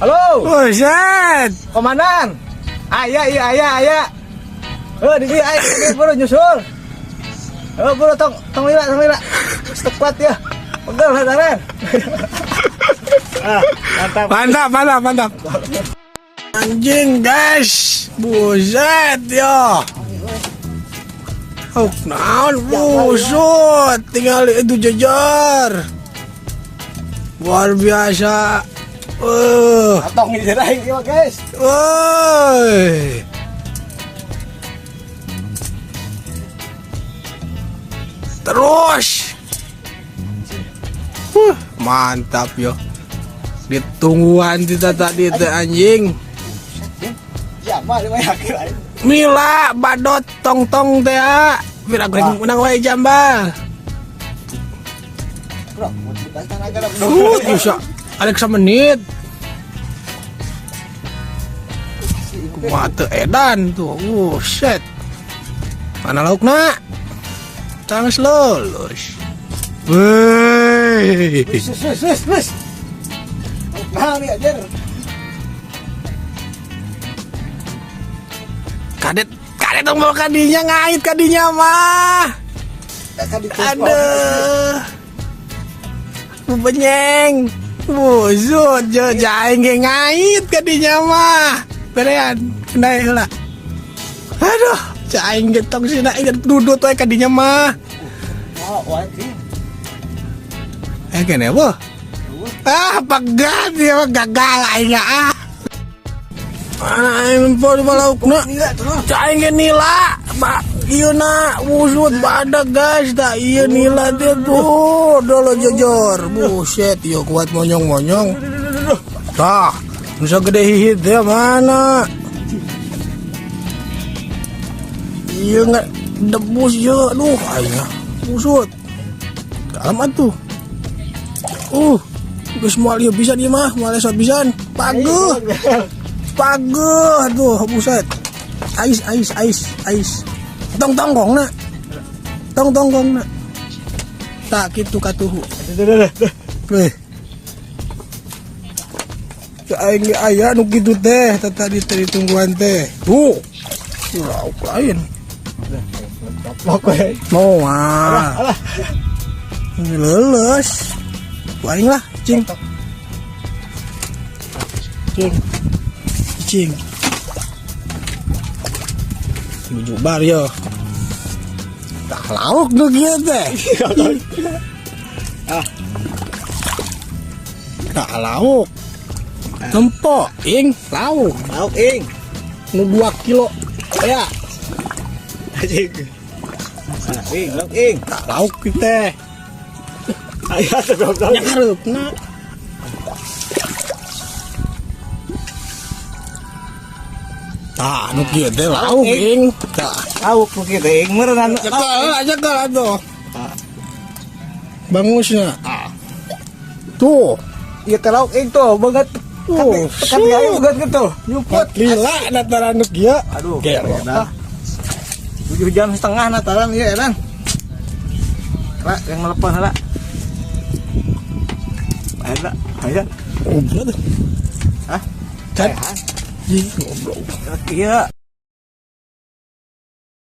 Halo, Buset. Komandan. Aya, iya aya aya. Eh, di dieu aya, di buru nyusul. Eh, buru tong tong lila, tong lila. Geus kuat ya. Pegel hadaran. Ah, mantap. Mantap, mantap, mantap. Anjing, guys. Buset yo. Oh, naon busut. Tinggal itu jejer. Luar biasa. Atong ini aing ieu, guys. Woi. Terus. Mantap yo. Ditungguan kita tadi teh anjing. Ya, mah lima yakin aing. Mila badot tong tong teh ah. Pira goreng menang wae jambal. Bro, mau dibahas tenaga lah. Bisa. Arek menit. Kumaha teu edan tuh. Buset. Mana laukna? Tangis lulus. Woi. Wis wis wis wis. Nah, nih ajar. Kadet kadet dong bawa kadinya ngait kadinya mah. Aduh. Benyeng. Busut jo jaing ge ngait kadinya mah. Berean kendai heula. Aduh, jaing ge tong sina dudut we kadinya mah. Oh, wae sih. Eh kene apa? Ah, pegat ya mah gagal aing ah. Mana aing nempo di balaukna. Caing ge nila, ba ieu na wusut badak guys, tak ieu nila teh tuh, dolo jojor. Buset, ieu kuat monyong-monyong. Tah, bisa gede hihit teh mana? Ieu nggak debus ieu, aduh aing ah. Busut. Dalam atuh. Geus moal ieu bisa ieu mah, moal esot pisan. Pageuh. Pageuh tuh, buset. Ais ais ais ais. Tong tonggong na. Tong tonggong na. Tak kitu katuhu. Weh. Aing ge aya nu kitu teh, tadi teh ditungguan teh. Tuh. Lauk lain. Lok we. Moal. Leuleus. Aing lah, cing. Cing. Cing. Nuju bar yo. Tah lauk nu kieu teh. Ah. Tah lauk. Tempo ing lauk. Lauk ing. Nu 2 kilo. Ya, Anjing. Ing, lauk ing. tah lauk kieu teh. Aya teh goblok. Nya hareupna. Tah nu kieu teh lauk ing. Tah. Lauk nu kieu teh ing meureun. Nyekel aja nyekel atuh. Bangusna. Tuh. Ieu teh lauk ing tuh banget. Tuh, Tekan gawe banget gitu. Nyuput. Lila dataran nu kieu. Aduh. Gelo. 7,5 jam nataran ieu edan. Lah, yang telepon lah. Ada, ada. Goblok tuh. Hah? Cat. Ih, goblok. Iya.